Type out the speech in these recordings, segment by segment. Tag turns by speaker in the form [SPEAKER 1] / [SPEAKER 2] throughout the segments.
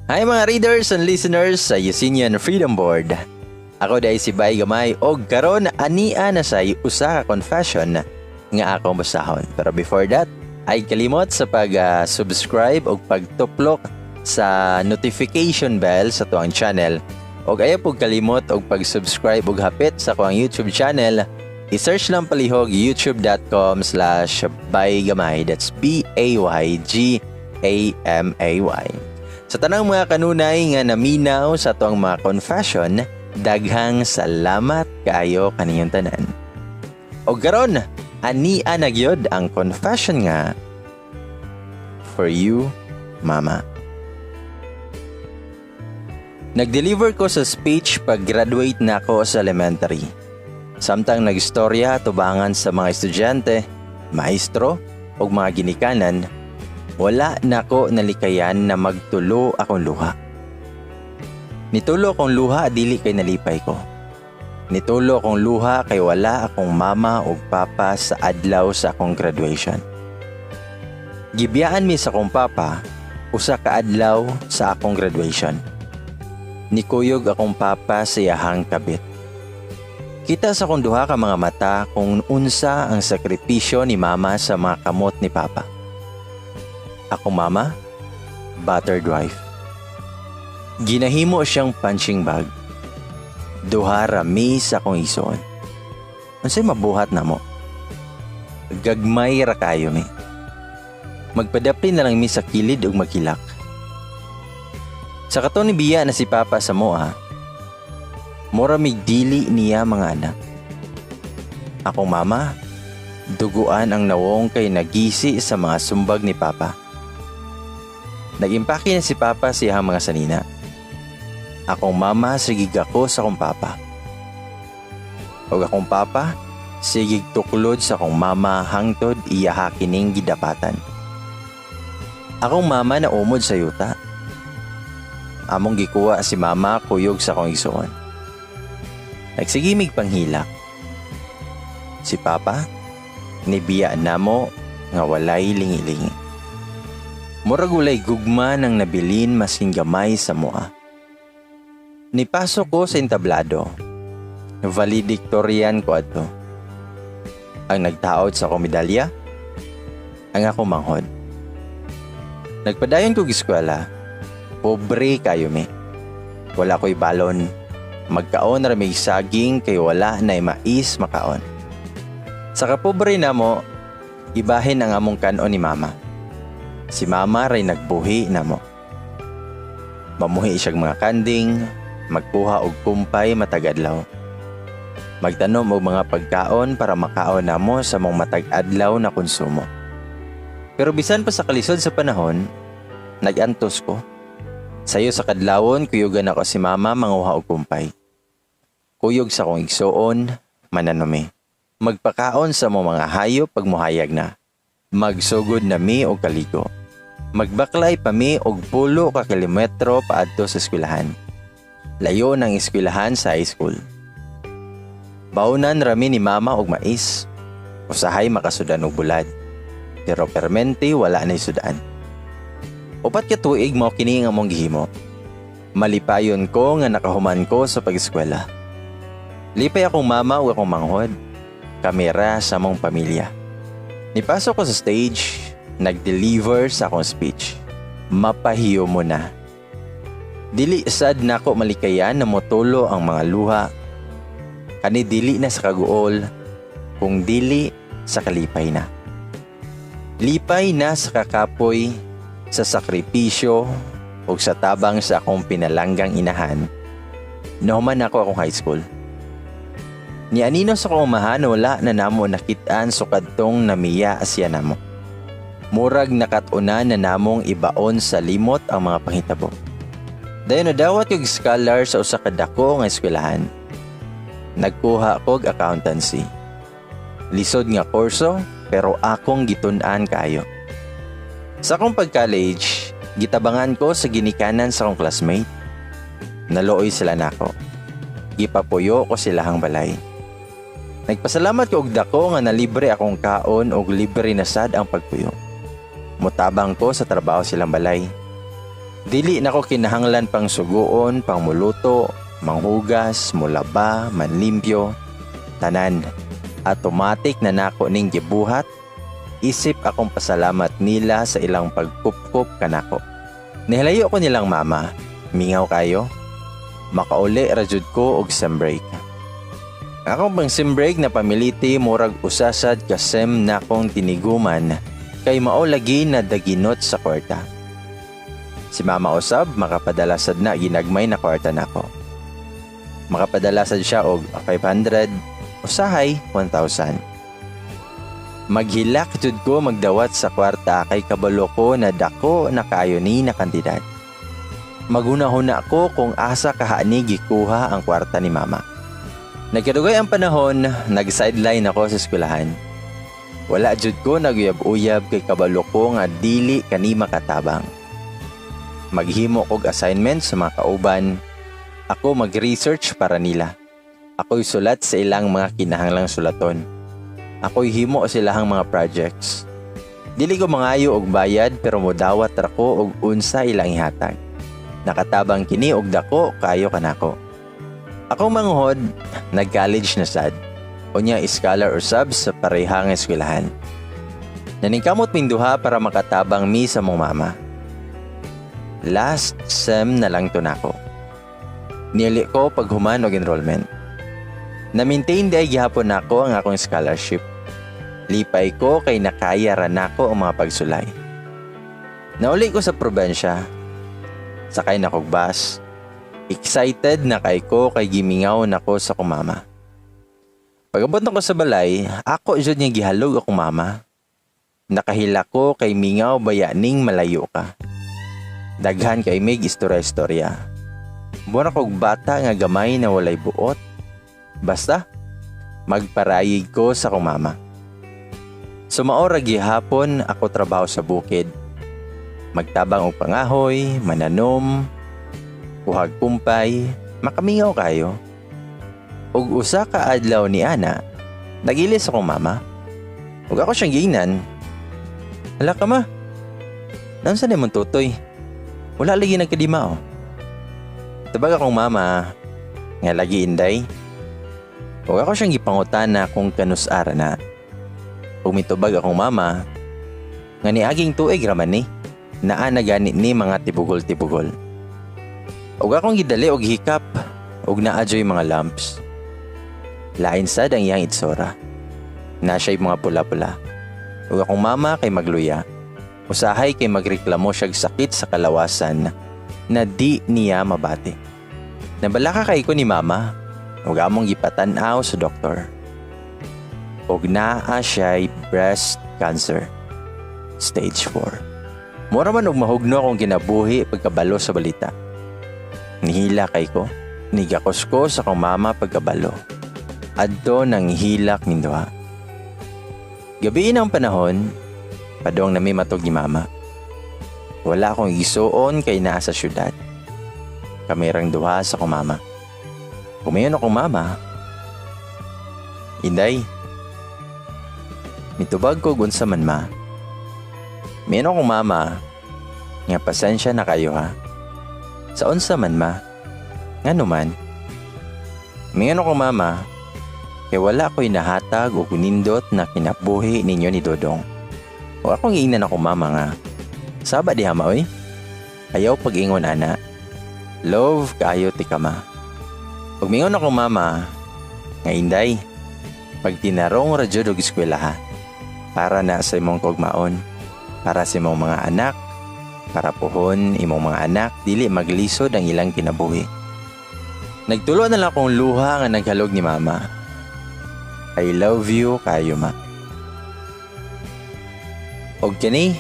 [SPEAKER 1] Hi, mga readers and listeners sa Yusinian Freedom Board. Ako diay si Bay Gamay og karon ania na say usa ka confession nga akong basahon. Pero before that, ay kalimot sa pag-subscribe og pagtuplok sa notification bell sa tuang channel. Og ayaw pug kalimot og pag-subscribe og hapit sa kuang YouTube channel. I-search lang palihog youtube.com/baygamay. That's Baygamay. Sa tanang mga kanunay nga naminaw sa tuang mga confession, daghang salamat kaayo kaninyong tanan. Og karon, ania na gyud ang confession nga "For You, Mama." Nag-deliver ko sa speech pag-graduate na ako sa elementary. Samtang nagstorya tubangan sa mga estudyante, maestro ug mga ginikanan, wala nako nalikayan na magtulo akong luha. Nitulo akong luha dili kay nalipay ko. Nitulo akong luha kay wala akong mama ug papa sa adlaw sa akong graduation. Gibiyaan mi sa akong papa usa ka adlaw sa akong graduation. Nikuyog akong papa sa iyahang kabit. Kita sa akong duha ka mga mata kung unsa ang sakripisyo ni mama sa mga kamot ni papa. Akong mama, battered wife. Ginahimo siyang punching bag. Duha ra mi sa akong igsoon. Unsay mabuhat namo? Gagmay ra kayo mi. Magpadapli na lang mi sa kilid ug magkilak. Sa katong nibiya na si papa sa moa, mura mig dili niya mga anak. Akong mama, duguan ang nawong kay nagisi sa mga sumbag ni papa. Nag-impake na si papa sa iyang mga sanina. Akong mama sigig ako sa akong papa. Ug akong papa sigig tuklod sa akong mama hangtod iyaha kining gidapatan. Akong mama na umod sa yuta. Among gikuha si mama kuyog sa akong igsuon. Nagsige mig panghilak. Si papa, nibiya namo nga walay lingi-lingi. Murag walay gugma nang nabilin masking gamay sa mua. Nipasok ko sa entablado. Valedictorian ko adto. Ang nagtaod sa akong medalya, ang akong manghod. Nagpadayon kog eskwela. Pobre kayo mi. Wala ko'y balon. Magkaon ra mig saging kay wala na mais makaon. Sa kapobre namo, ibahin ang among kanon ni mama. Si mama ray nagbuhi namo. Mamuhi siyang mga kanding, magkuha og kumpay matag adlaw. Magtanom og mga pagkaon para makaon namo sa mong matag adlaw na konsumo. Pero bisan pa sa kalisod sa panahon, nag-antos ko. Sayo sa kadlawon, kuyugan ako si mama manguha og kumpay. Kuyog sa akong igsuon, mananumi. Magpakaon sa mo mga hayop pag muhayag na. Magsugod na mi og kaligo. Magbaklay pa mi og 10 ka kilometro paadto sa eskwelahan. Layo ng eskwelahan sa high school. Baunan rami ni mama og mais. Usahay makasudan og bulad. Pero permente wala na sudan. 4 ka tuig mao kini ang among gihimo. Malipayon ko nga nakahuman ko sa pag-eskwela. Lipay akong mama ug akong manghod. Kamera sa among pamilya. Nipasok ko sa stage, nag-deliver sa akong speech. Mapahiyo mo na. Dili sad nako malikayan na motulo ang mga luha. Kani dili na sa kaguol, kung dili sa kalipay na. Lipay na sa kakapoy, sa sakripisyo, ug sa tabang sa akong pinalanggang inahan. Nahuman ako akong high school. Nianino sa akong amahan, wala na namo nakitaan sukad tong namiya siya namo. Murag nakat-unan na namong ibaon sa limot ang mga panghitabo. Dayon nadawat kog scholar sa usa ka dako nga eskwelahan. Nagkuha kog accountancy. Lisod nga kurso pero akong gitun-an kaayo. Sa akong pag-college, gitabangan ko sa ginikanan sa akong classmate. Naluoy sila nako. Gipapuyo ko silahang balay. Nagpasalamat ko og dako nga nalibre akong kaon og libre na sad ang pagpuyo. Mutabang ko sa trabaho silang balay. Dili nako kinahanglan pang suguon, pang muluto, manghugas, mulaba, manlimpyo, tanan. Automatic na nako ning gibuhat. Isip akong pasalamat nila sa ilang pagkupkop kanako. Nihilayo ko nilang mama. Mingaw kayo. Makauli ra jud ko og sem break. Akong pang sem break na pamiliti, murag usa sad ka sem nakong tiniguman kay mao lagi na daginot sa kwarta. Si mama usab makapadala sad na ginagmay na kwarta nako. Makapadala sad siya og 500, usahay 1,000. Maghilak jud ko magdawat sa kwarta kay kabalo ko na dako na kaayo ni na kantidad. Maghuna-huna ko kung asa kaha ni gikuha ang kwarta ni mama. Nagkadugay ang panahon, nag-sideline ako sa eskwelahan. Wala jud ko naguyab-uyab kay kabalo ko nga dili kani makatabang. Maghimo kog assignment sa mga kauban. Ako mag-research para nila. Ako'y sulat sa ilang mga kinahanglang sulaton. Ako'y himo sa ilahang mga projects. Dili ko mangayo og bayad pero modawat ra ko og unsa ilang ihatag. Nakatabang kini og dako kayo kanako. Akong manguhod, nag-college na sad. Unya scholar usab sa parehang eskwelahan. Naningkamot ming duha para makatabang mi sa among mama. Last sem na lang to nako. Niuli ko paghuman og enrollment. Na-maintain diay gihapon nako ang akong scholarship. Lipay ko kay nakaya ra nako ang mga pagsulay. Nauli ko sa probensya. Sakay na kog bus. Excited na kay ko kay gimingaw nako sa akong mama. Pag-abot nako sa balay, ako jud nga gihalog akong mama. Nakahilak ko kay mingaw baya ning malayo ka. Daghan kay mig istorya-istorya. Mura kog bata nga gamay na walay buot. Basta, magparayig ko sa akong mama. Sumao ra gihapon ako trabaho sa bukid. Magtabang og pangahoy, mananom, kuhag kumpay, makamingaw kayo. Ug usa ka adlaw ni ana, nagilis akong mama. Ug ako siyang giingnan. "Hala ka, Ma. Naunsa na imong tutoy? Wala lagi nagkadima oh." Tubag akong mama nga, "Lagi, Inday." Ug ako siyang gipangutana kung kanus-a ra na. Ug mitubag akong mama nga niaging tuig raman ni. Naa na gani ni mga tibugol-tibugol. Ug akong gidali og hikap ug naa joy mga lumps. Lain sad ang iyang itsura. Na siya'y mga pula-pula. Ug akong mama kay magluya. Usahay kay magreklamo siyag sakit sa kalawasan na di niya mabati. Nabalaka kay ko ni mama ug among gipatan-aw sa doktor. Ug naa siya'y breast cancer. Stage 4. Mura man og mahugno akong kinabuhi pagkabalo sa balita. Nihila kay ko. Nigakos ko sa akong mama pagkabalo. Adto nang hilak minduha. Gabi ang panahon, padong nami matog ni mama. Wala akong igsuon kay naa sa syudad. Kami rang duha sa akong mama. Kumayon akong mama, "Inday." Mitubag ko, "Unsa man, Ma?" Miingon akong mama nga, "Pasensya na kayo ha." "Sa unsa man, Ma? Ngano man?" Miingon akong mama, "Kay wala ko'y nahatag og nindot na kinabuhi ninyo ni Dodong." O akong giingnan akong mama nga, "Saba diha, Ma oy. Ayaw pag-ingon ana. Love kaayo tika, Ma." Ug mingon akong mama nga, "Inday, pagtinarong ra jud og eskwela ha. Para na sa imong kaugmaon, para sa imong mga anak, para puhon imong mga anak dili maglisod ang ilang kinabuhi." Nagtulo na lang akong luha nga naghalog ni mama. I love you kayo, Ma. Og kini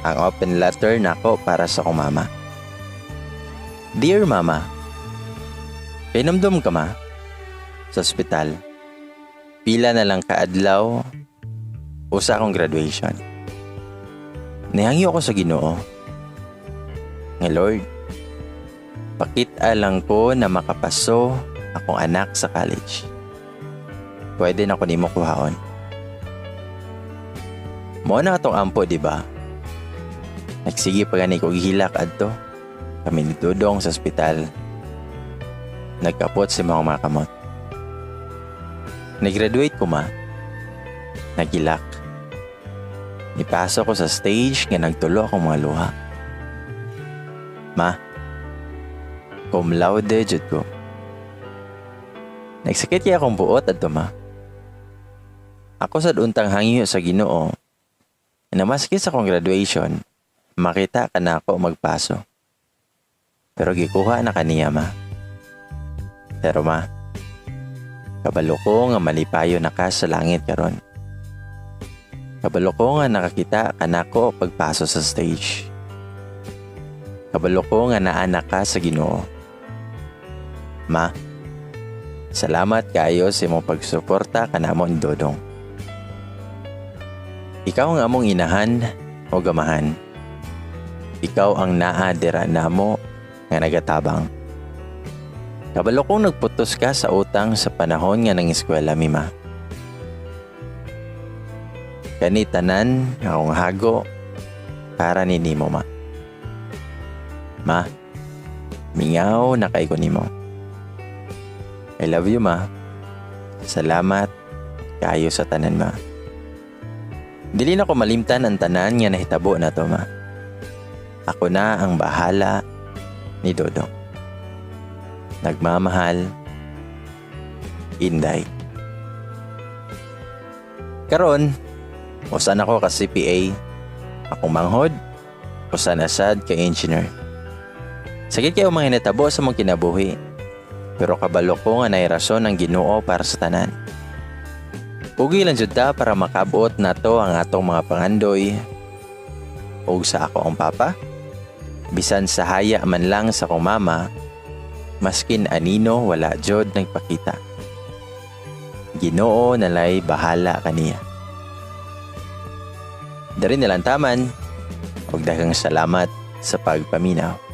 [SPEAKER 1] ang open letter nako para sa akong mama. Dear Mama, Kahinumdom ka, Ma, sa ospital. Pila na lang kaadlaw usa akong graduation. Nihangyo ako sa Ginoo nga, "Lord, pakita lang ko na makapaso akong anak sa college. Pwede na ko nimo kuhaon." Mao na atong ampo, di ba? Nagsige pa gani ko gihilak adto. Kami ni Dodong sa ospital. Nagkapot sa mga kamot. Nag-graduate ko, ma. Nagilak. Nipasok ko sa stage nga nagtulo akong mga luha. Ma, cum laude jud ko. Nagsakit kay akong buot adto, ma. Ako sad untang hangyo sa Ginoo na maski sa akong graduation, makita ka na ako magpaso. Pero gikuha na kaniya, ma. Pero ma, kabalo ko nga malipayo na ka sa langit karon. Kabalo ko nga nakakita kanako pagpaso sa stage. Kabalo ko nga naa ka sa Ginoo. Ma, salamat kayo sa imong pagsuporta kanamo ni Dodong. Ikaw ang among inahan o gamahan. Ikaw ang naa dira namo nga nagatabang. Kabalo kong nagputos ka sa utang sa panahon nga nang eskwela mi, ma. Kani tanan akong hago para ni nimo, ma. Ma, mingaw na kay ko nimo. I love you, ma. Salamat kayo sa tanan, ma. Dili na ko malimtan ang tanan nga nahitabo na to, ma. Ako na ang bahala ni Dodong. Nagmamahal, Inday. Karon, usa na ko ka CPA. Akong manghod, usa na sad ka engineer. Sakit kayo mga hinatabo sa mong kinabuhi. Pero kabalo ko nga naay rason ang Ginoo para sa tanan. Pugi lang jud ta para makabuot nato ang atong mga pangandoy. Ug sa ako ang papa, bisan sa haya man lang sa akong mama, maskin anino wala jud nagpakita. Ginoo nalay bahala kaniya. Dari nilang taman, ug daghang salamat sa pagpaminaw.